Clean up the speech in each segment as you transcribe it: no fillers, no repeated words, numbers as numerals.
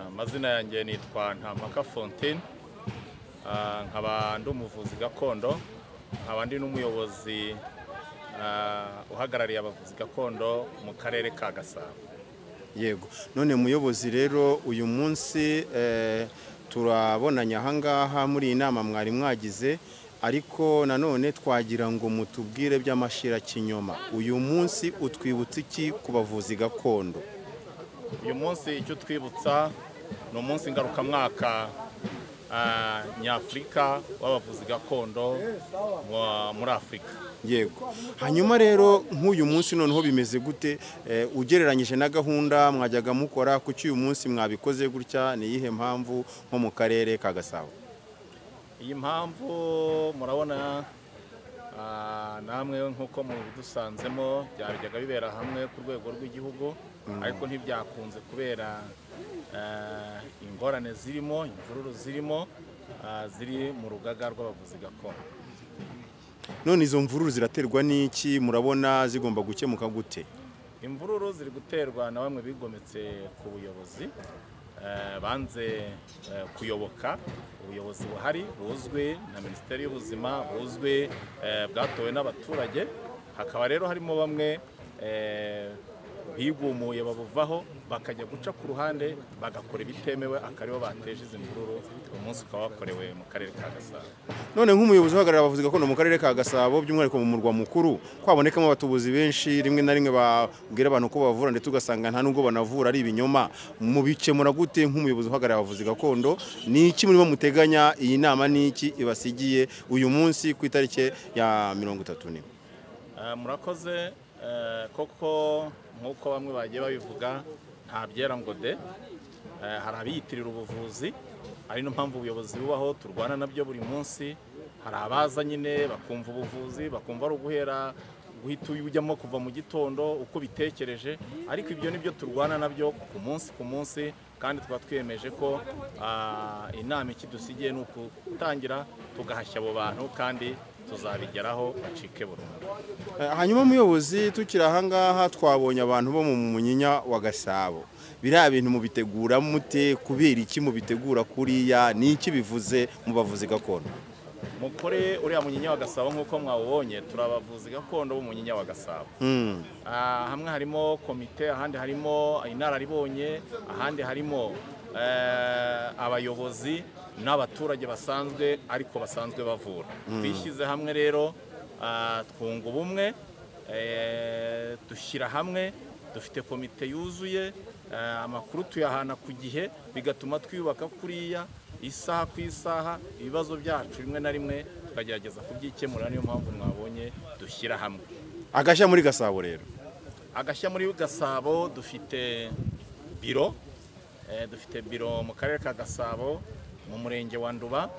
Amazina yanjye nitwa Ntampaka Fontaine, nkaba ndi umuvuzi gakondo, nkaba ndi n'umuyobozi uhagarariye abavuzi gakondo mu karere ka Gasabo. Yego, none muyobozi rero uyu munsi turabonanye ahangaha muri iyi nama mwari mwagize, ariko nanone twagira ngo mutubwire by'amashirakinyoma. Uyu munsi utwibutsa iki ku bavuzi gakondo? Uyu munsi icyo twibutsa ni umunsi ngarukamwaka nyafurika w'abavuzi gakondo muri Afurika. Yego, hanyuma rero nk'uyu munsi noneho bimeze gute ugereranyije na gahunda mwajyaga mukora? Kuki uyu munsi mwabikoze gutya? Ni iyihe mpamvu nko mu karere ka Gasabo? Iyi mpamvu murabona namwe nk'uko mubidusanzemo byabijyaga bibera hamwe ku rwego rw'igihugu, ariko ntibyakunze kubera ingorane zirimo, imvururu zirimo, ziri mu rugaga rw'abavuzi gakondo. None izo mvururu ziraterwa n'iki? Murabona zigomba gukemuka gute? Imvururu ziri guterwa na bamwe bigometse ku buyobozi, banze kuyoboka ubuyobozi buhari buzwi na Minisiteri y'Ubuzima, buzwi bwatowe n'abaturage. Hakaba rero harimo bamwe bigumuye babuvaho bakajya guca ku ruhande bagakora ibitemewe, akaribo bateje izi mvururu. Umunsi ukaba wakorewe mu karere ka Gasabo. None nk'umuyobozi uhagarariye abavuzi gakondo mu karere ka Gasabo, by'umwihariko mu murwa mukuru, kwabonekamo abatubuzi benshi rimwe na rimwe babwira abantu ko bavura ndetse ugasanga nta nubwo banavura, ari ibinyoma, mubikemura gute nk'umuyobozi uhagarariye abavuzi gakondo? Ni iki murimo muteganya? Iyi nama ni iki ibasigiye uyu munsi ku itariki ya 31? Murakoze. Koko nk'uko bamwe bagiye babivuga, nta byera ngo de. Hari abiyitirira ubuvuzi, ari no mpamvu ubuyobozi bubaho, turwana nabyo buri munsi. Hari abaza nyine bakumva ubuvuzi, bakumva ari uguhera guhita ujyamo kuva mu gitondo uko bitekereje, ariko ibyo nibyo turwana nabyo ku munsi ku munsi, kandi tukaba twiyemeje ko inama ikidusigiye ni ukutangira tugahashya abo bantu, kandi tuzabigeraho bacike burundu. Hanyuma muyobozi, tukiri ahangaha twabonye abantu bo mu Munyinya wa Gasabo. Biriya bintu mubitegura mute? Kubera iki mubitegura kuriya? Ni iki bivuze mu bavuzi gakondo? Mukore uriya Munyinya wa Gasabo nk'uko mwawubonye, turi abavuzi gakondo b'Umunyinya wa Gasabo. Hamwe harimo komite, ahandi harimo inararibonye, ahandi harimo abayobozi n'abaturage basanzwe, ariko basanzwe bavura. Twishyize hamwe rero, twunga ubumwe, dushyira hamwe, dufite komite yuzuye, amakuru tuyahana ku gihe, bigatuma twiyubaka kuriya isaha ku isaha, ibibazo byacu rimwe na rimwe tukagerageza kubyikemura. Niyo mpamvu mwabonye dushyira hamwe. Agashya muri Gasabo rero? Agashya muri Gasabo, dufite biro, dufite biro mu karere ka Gasabo mu murenge wa Nduba,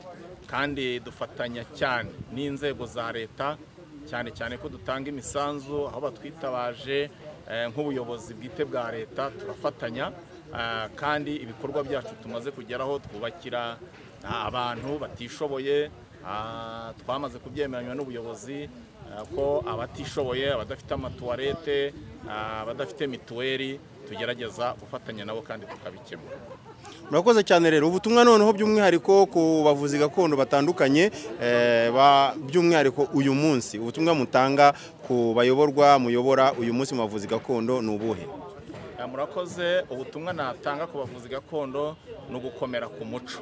kandi dufatanya cyane n'inzego za leta, cyane cyane ko dutanga imisanzu aho batwitabaje nk'ubuyobozi bwite bwa leta, turafatanya. Kandi ibikorwa byacu tumaze kugeraho, twubakira abantu batishoboye, twamaze kubyemeranywa n'ubuyobozi ko abatishoboye, abadafite amatuwarete, abadafite mituweli, tugerageza gufatanya nabo kandi tukabikemura. Murakoze cyane. Rero ubutumwa noneho by'umwihariko ku bavuzi gakondo batandukanye, by'umwihariko uyu munsi, ubutumwa mutanga ku bayoborwa muyobora uyu munsi mu bavuzi gakondo ni ubuhe? Murakoze. Ubutumwa natanga ku bavuzi gakondo ni ugukomera ku muco,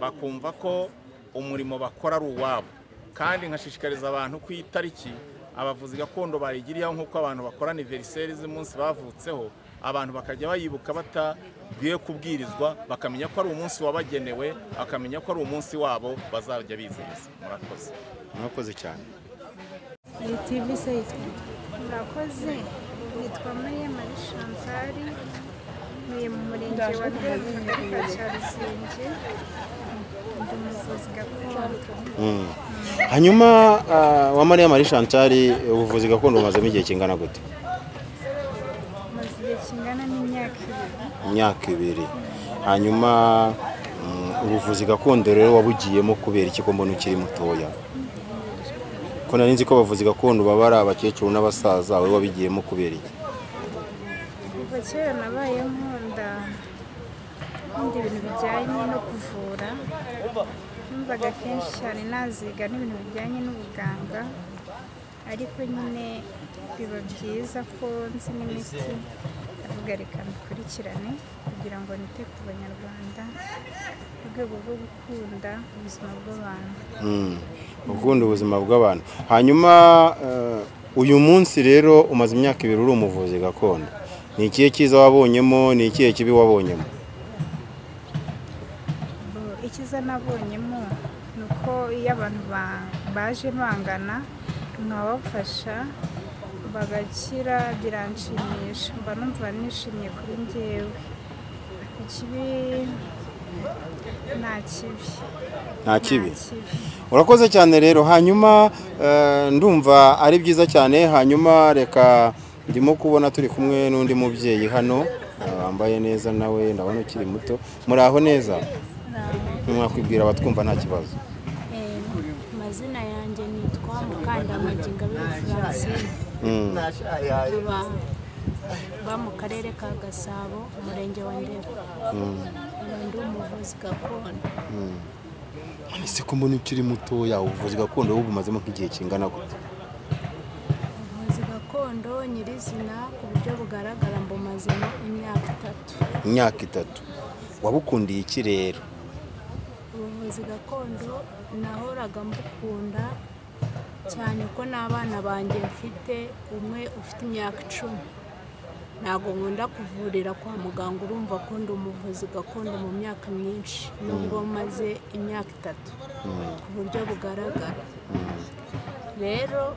bakumva ko umurimo bakora ari uwabo, kandi nkashishikariza abantu ku itariki abavuzi gakondo bayigiriyeho, nk'uko abantu bakora anniversaire z'umunsi bavutseho, abantu bakajya bayibuka batagiye kubwirizwa, bakamenya ko ari umunsi wabagenewe, bakamenya ko ari umunsi wabo bazajya bizihiza. Murakoze. Murakoze cyane. Iyi TV se yitwa? Murakoze. Nitwa Mariya Marie Chantal, ntuye mu murenge wa Ndera, mu kagari ka Cyaruzinge, ndi umuvuzi gakondo. Hanyuma wa Mariya Marie Chantal, ubuvuzi gakondo bumazemo igihe kingana gute? Maze igihe kingana n'imyaka 2. Imyaka 2. Hanyuma ubuvuzi gakondo rero wabugiyemo kubera iki ko mbona ukiri mutoya? Ko nari nzi ko abavuzi gakondo baba ari abakecuru n'abasaza, wowe wabigiyemo kubera iki? Kuva kera nabaye nkunda ibintu bijyanye no kuvura, numvaga kenshi cyane naziga n'ibintu bijyanye n'ubuganga, ariko nyine biba byiza ko nzi n'imiti, ndavuga reka mbikurikirane kugira ngo nite ku banyarwanda mu rwego rwo gukunda ubuzima bw'abantu. Gukunda ubuzima bw'abantu. Hanyuma uyu munsi rero umaze imyaka 2 uri umuvuzi gakondo, ni ikihe cyiza wabonyemo, ni ikihe kibi wabonyemo? Icyiza nabonyemo ni uko iyo abantu baje bangana nkabafasha bagakira biranshimisha, mba numva nishimye kuri njyewe. Ikibi nta kibi. Nta kibi. Urakoze cyane rero. Hanyuma ndumva ari byiza cyane. Hanyuma reka ndimo kubona turi kumwe n'undi mubyeyi hano wambaye neza, nawe ndabona ukiri muto. Muraho neza? Mwakwibwira abatwumva nta kibazo. Amazina yanjye nitwa Mukandamage Ingabire Francine, ba mu karere ka Gasabo, umurenge wa Ndera. Ndi umuvuzi gakondo. Ese ko mbona ukiri mutoya, ubuvuzi gakondo ubu bumazemo nk'igihe kingana gute? Ubuvuzi gakondo nyirizina ku buryo bugaragara mbumazemo imyaka 3. Imyaka 3. Wabukundiye iki rero? Ubuvuzi gakondo nahoraga mbukunda cyane ko n'abana banjye mfite, umwe ufite imyaka 10. Ntabwo nkunda kuvurira kwa muganga, urumva ko ndi umuvuzi gakondo mu myaka myinshi, nubwo maze imyaka 3 ku buryo bugaragara. Rero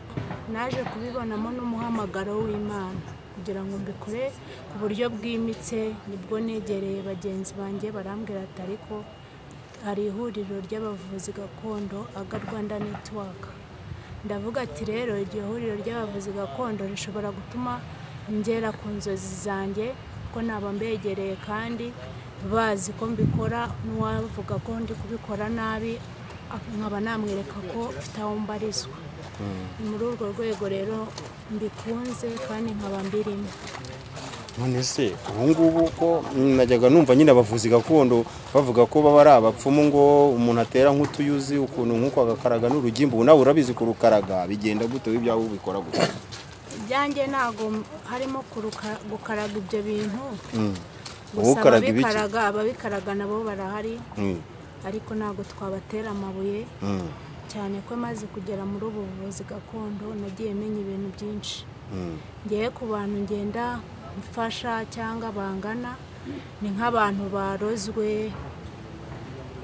naje kubibonamo n'umuhamagaro w'Imana kugira ngo mbikore ku buryo bwimitse. Nibwo negereye bagenzi banjye barambwira ati ariko hari ihuriro ry'abavuzi gakondo AGA Rwanda Network. Ndavuga ati rero iryo huriro ry'abavuzi gakondo rishobora gutuma ngera ku nzozi zanjye, ko naba mbegereye kandi bazi ko mbikora, n'uwavuga ko ndi kubikora nabi nkaba namwereka ko mfite aho mbarizwa. Ni muri urwo rwego rero mbikunze kandi nkaba mbirimo. None se ubu ngubu ko najyaga numva nyine abavuzi gakondo bavuga ko baba ari abapfumu, ngo umuntu atera nk'utuyuzi ukuntu nk'uko agakaraga n'urugimbu, ubu nawe urabizi kurukaraga bigenda gute? Ibyawe ubikora gute? Ibyanjye ntabwo harimo gukaraga ibyo bintu. Gusa ababikaraga nabo barahari, ariko ntabwo twabatera amabuye cyane ko maze kugera muri ubu buvuzi gakondo nagiye menya ibintu byinshi. Ngiye ku bantu ngenda mfasha cyangwa bangana ni nk'abantu barozwe,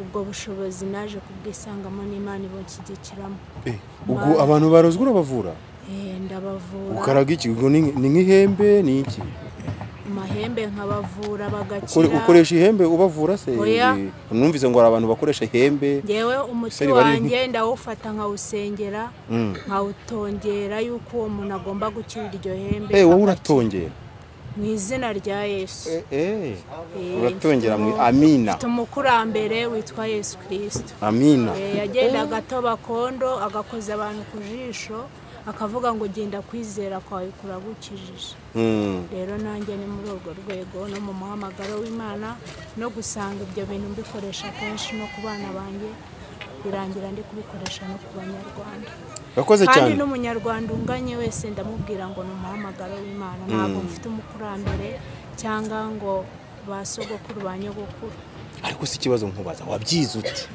ubwo bushobozi naje kubwisangamo n'Imana ibonshyigikiramo. Ubwo abantu barozwe urabavura? Ndabavura. Ukaraga iki? Ni nk'ihembe ni iki? Amahembe nkabavura bagakira. Ukoresha ihembe ubavura se? Numvise ngo hari abantu bakoresha ihembe. Ngewe umuti wanjye ndawufata nkawusengera, nkawutongera yuko uwo muntu agomba gukira iryo hembe. Wowe uratongera? Mu izina rya Yesu. Uratongera mu amina. Mfite umukurambere witwa Yesu Kristo. Amina. Yagendaga atoba kondo agakoza abantu ku jisho, akavuga ngo genda kwizera kwawe kuragukijije. Rero nanjye ni muri urwo rwego no mu muhamagaro w'Imana no gusanga ibyo bintu mbikoresha kenshi no ku bana banjye, birangira ndi kubikoresha no ku banyarwanda. Urakoze cyane. Kandi n'umunyarwanda unganye wese ndamubwira ngo ni umuhamagaro w'Imana, ntabwo mfite umukurambere cyangwa ngo ba sogokuru ba nyogokuru. Ariko si ikibazo nkubaza, wabyize ute?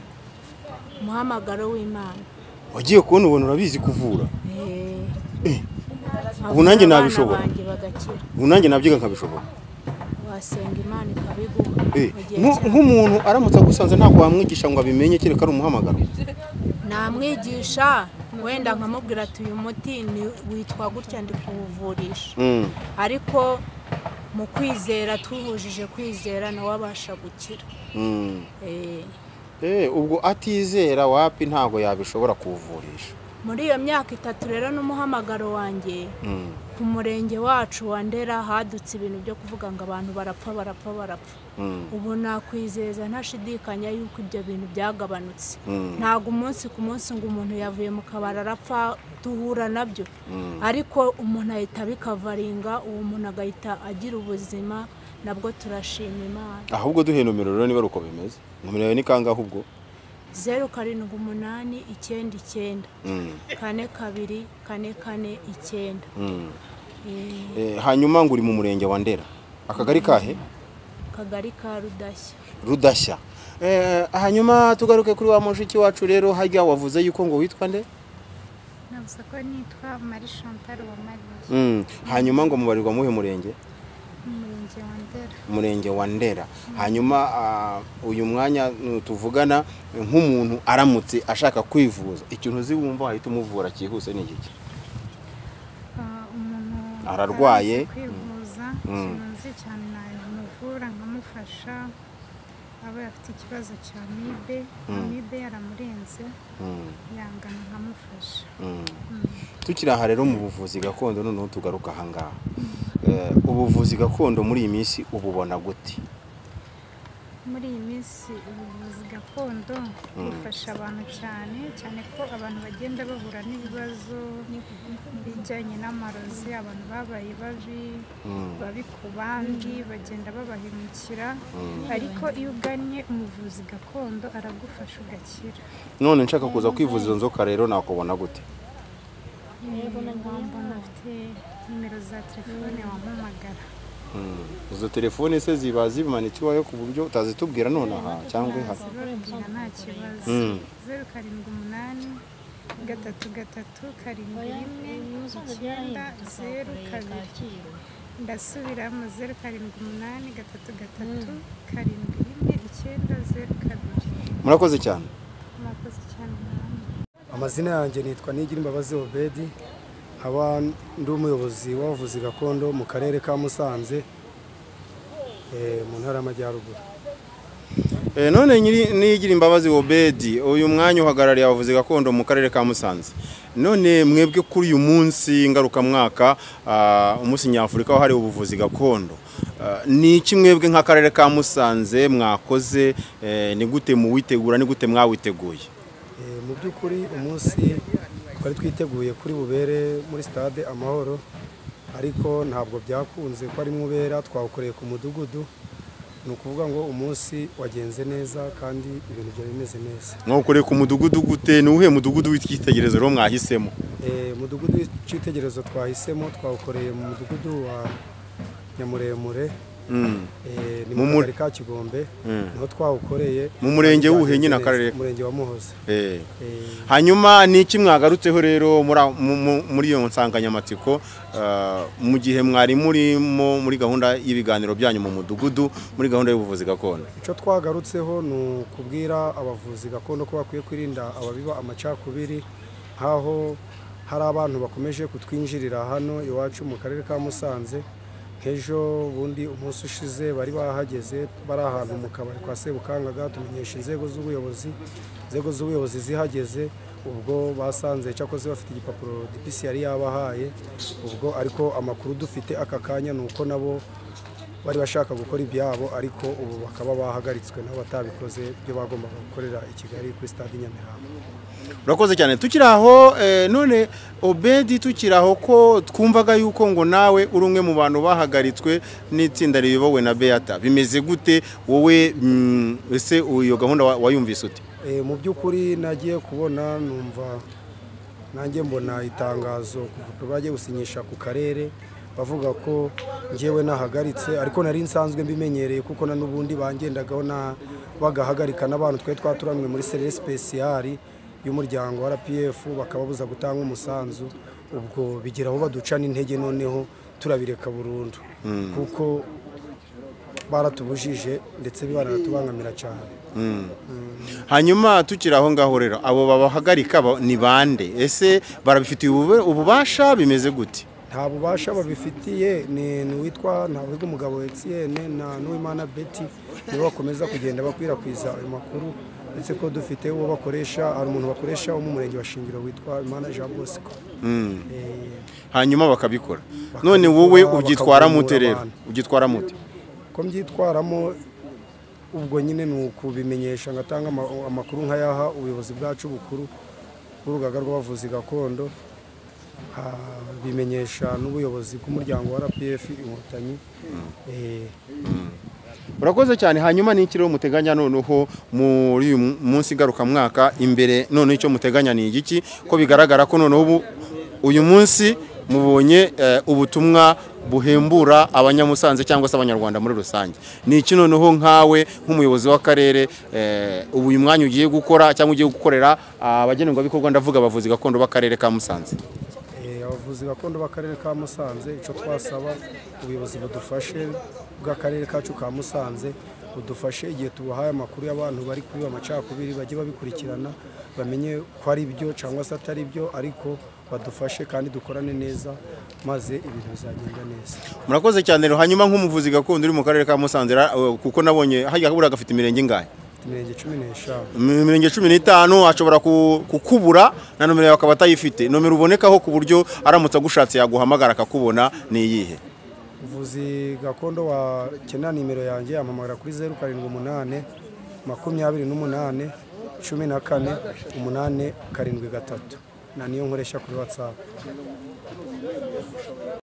Umuhamagaro w'Imana. Wagiye kubona ubuntu urabizi kuvura? Ubu nanjye nabishobora. Ubu nanjye nabyiga nkabishobora. Wasenga Imana ikabiguha. Nk'umuntu aramutse agusanze ntabwo wamwigisha ngo abimenye kereka ari umuhamagaro? Namwigisha wenda nkamubwira ati uyu muti witwa gutya ndi kuwuvurisha, ariko mu kwizera tuhujije kwizera nawe abasha gukira. Ubwo atizera wapi ntabwo yabishobora kuwuvurisha. Muri iyo myaka 3 rero n'umuhamagaro wanjye ku murenge wacu wa Ndera hadutse ibintu byo kuvuga ngo abantu barapfa barapfa barapfa. Ubu nakwizeza ntashidikanya yuko ibyo bintu byagabanutse. Ntabwo umunsi ku munsi ngo umuntu yavuye mu kabari arapfa, duhura nabyo, ariko umuntu ahita abikavaringa, uwo muntu agahita agira ubuzima Nabwo turashima Imana. Ahubwo duhe nomero rero niba uko bimeze. Nomero yawe ni kangahe ubwo? 078 99 42 44 9. Hanyuma ngo uri mu murenge wa Ndera, akagari kahe? Akagari ka Rudashya. Rudashya. Hanyuma tugaruke kuri wa mushiki wacu rero, hajya wavuze yuko ngo witwa nde? Navuze ko nitwa Marie Chantal wa Mariya. Hanyuma ngo mubarirwa muhe murenge? Umurenge wa Ndera. Umurenge wa Ndera. Hanyuma uyu mwanya tuvugana, nk'umuntu aramutse ashaka kwivuza, ikintu uzi wumva wahita umuvura cyihuse ni iki? Umuntu ararwaye kwivuza, ikintu nzi cyane namuvura nkamufasha, aba afite ikibazo cya amibe, amibe yaramurenze, yangana nkamufasha. Tukiri aha rero mu buvuzi gakondo, noneho tugaruka aha ngaha. Ubuvuzi gakondo muri iyi minsi ububona gute? Muri iyi minsi ubuvuzi gakondo bufasha abantu cyane cyane ko abantu bagenda bahura n'ibibazo bijyanye n'amarozi, abantu babaye babi babi ku bandi, bagenda babahemukira, ariko iyo ugannye umuvuzi gakondo aragufasha ugakira. None nshaka kuza kwivuza izo nzoka rero nakubona gute? Wambona, afite nimero za telefone wampamagara. Izo telefone se ziba zimanitse iwawe ku buryo utazitubwira nonaha cyangwa ihari? Zibabwira nta kibazo. 0 7 8 3 3 7 1 9 0 2. Ndasubiramo 0 7 8 3 3 7 1 9 0 2. Murakoze cyane. Murakoze cyane. Amazina yanjye nitwa Nigirimbabazi Obedi, nkaba ndi umuyobozi w'abavuzi gakondo mu karere ka Musanze, mu ntara y'Amajyaruguru. None Nigirimbabazi Obedi, uyu mwanya uhagarariye abavuzi gakondo mu karere ka Musanze. None mwebwe kuri uyu munsi ngarukamwaka, umunsi nyafurika wahariwe ubuvuzi gakondo, ni iki mwebwe nk'akarere ka Musanze mwakoze? Ni gute muwitegura, ni gute mwawiteguye? Mu by'ukuri umunsi twari twiteguye kuri bubere muri stade Amahoro, ariko ntabwo byakunze ko ari mwubera, twawukoreye ku mudugudu. Ni ukuvuga ngo umunsi wagenze neza kandi ibintu byari bimeze neza. Mwawukoreye ku mudugudu gute? Ni uwuhe mudugudu w'icyitegererezo rero mwahisemo? Umudugudu w'icyitegererezo twahisemo, twawukoreye mu mudugudu wa Nyamuremure, ni mu kagari ka Kigombe, niho twawukoreye. Mu murenge w'uhe nyine akarere? Umurenge wa Muhoza. Hanyuma ni iki mwagarutseho rero muri iyo nsanganyamatsiko, mu gihe mwari murimo muri gahunda y'ibiganiro byanyu mu mudugudu muri gahunda y'ubuvuzi gakondo? Icyo twagarutseho ni ukubwira abavuzi gakondo ko bakwiye kwirinda ababiba amacakubiri, nk'aho hari abantu bakomeje kutwinjirira hano iwacu mu karere ka Musanze. Nk'ejo bundi umunsi ushize bari bahageze, bari ahantu mu kabari kwa Sebukangaga, tumenyesha inzego z'ubuyobozi, inzego z'ubuyobozi zihageze, ubwo basanze cyakoze bafite igipapuro DPC yari yabahaye, ubwo ariko amakuru dufite aka kanya ni uko nabo bari bashaka gukora ibyabo, ariko ubu bakaba bahagaritswe nabo batabikoze ibyo bagombaga gukorera i Kigali kuri stade Nyamirambo. Urakoze cyane. Tukiri aho, none Obedi, tukiri aho ko twumvaga yuko ngo nawe uri umwe mu bantu bahagaritswe n'itsinda riyobowe na Beata, bimeze gute wowe? Ese iyo gahunda wayumvise ute? Mu by'ukuri nagiye kubona numva nanjye mbona itangazo bagiye gusinyisha ku karere bavuga ko njyewe nahagaritse, ariko nari nsanzwe mbimenyereye kuko na n'ubundi bangendagaho na bagahagarika n'abantu twe twaturamwe muri serire special y'umuryango wa RPF, bakababuza gutanga umusanzu, ubwo bigeraho baduca n'intege, noneho turabireka burundu kuko baratubujije ndetse bibanatubangamira cyane. Hanyuma tukiri aho ngaho rero, abo babahagarika ni bande? Ese barabifitiye ububasha? Bimeze gute? Nta bubasha babifitiye, ni uwitwa Ntawiga Umugabo Etienne na Nuwimana Betty, nibo bakomeza kugenda bakwirakwiza ayo makuru, ndetse ko dufite uwo bakoresha, hari umuntu bakoresha wo mu murenge wa Shingiro witwa Imana Jean Bosco. Hanyuma bakabikora. None wowe ubyitwara mute rero? Ubyitwara mute? Ko mbyitwaramo ubwo nyine ni ukubimenyesha, ngatanga amakuru nkayaha ubuyobozi bwacu bukuru bw'urugaga rw'abavuzi gakondo, Nkabimenyesha n'ubuyobozi bw'umuryango wa RPF Inkotanyi. Urakoze cyane. Hanyuma ni iki rero muteganya noneho muri uyu munsi ngarukamwaka imbere? Noneho icyo muteganya ni igiki, ko bigaragara ko noneho ubu uyu munsi mubonye ubutumwa buhembura Abanyamusanze cyangwa se Abanyarwanda muri rusange? Ni iki noneho nkawe nk'umuyobozi w'akarere ubu uyu mwanya ugiye gukora cyangwa ugiye gukorera abagenerwabikorwa, ndavuga abavuzi gakondo b'akarere ka Musanze? Abavuzi gakondo b'akarere ka Musanze, icyo twasaba ubuyobozi budufashe bw'akarere kacu ka Musanze, budufashe igihe tubahaye amakuru y'abantu bari kubiba amacakubiri, bajye babikurikirana bamenye ko ari byo cyangwa se atari byo, ariko badufashe kandi dukorane neza, maze ibintu bizagenda neza. Murakoze cyane rero. Hanyuma nk'umuvuzi gakondo uri mu karere ka Musanze, kuko nabonye hajya buriya gafite imirenge ingahe? Imirenge 15. Mu mirenge 15 ashobora kukubura na nomero yawe akaba atayifite. Nomero ubonekaho ku buryo aramutse agushatse yaguhamagara akakubona ni iyihe? Umuvuzi gakondo wakenera nimero yanjye yampamagara kuri 078 28 14 873, na niyo nkoresha kuri WhatsApp.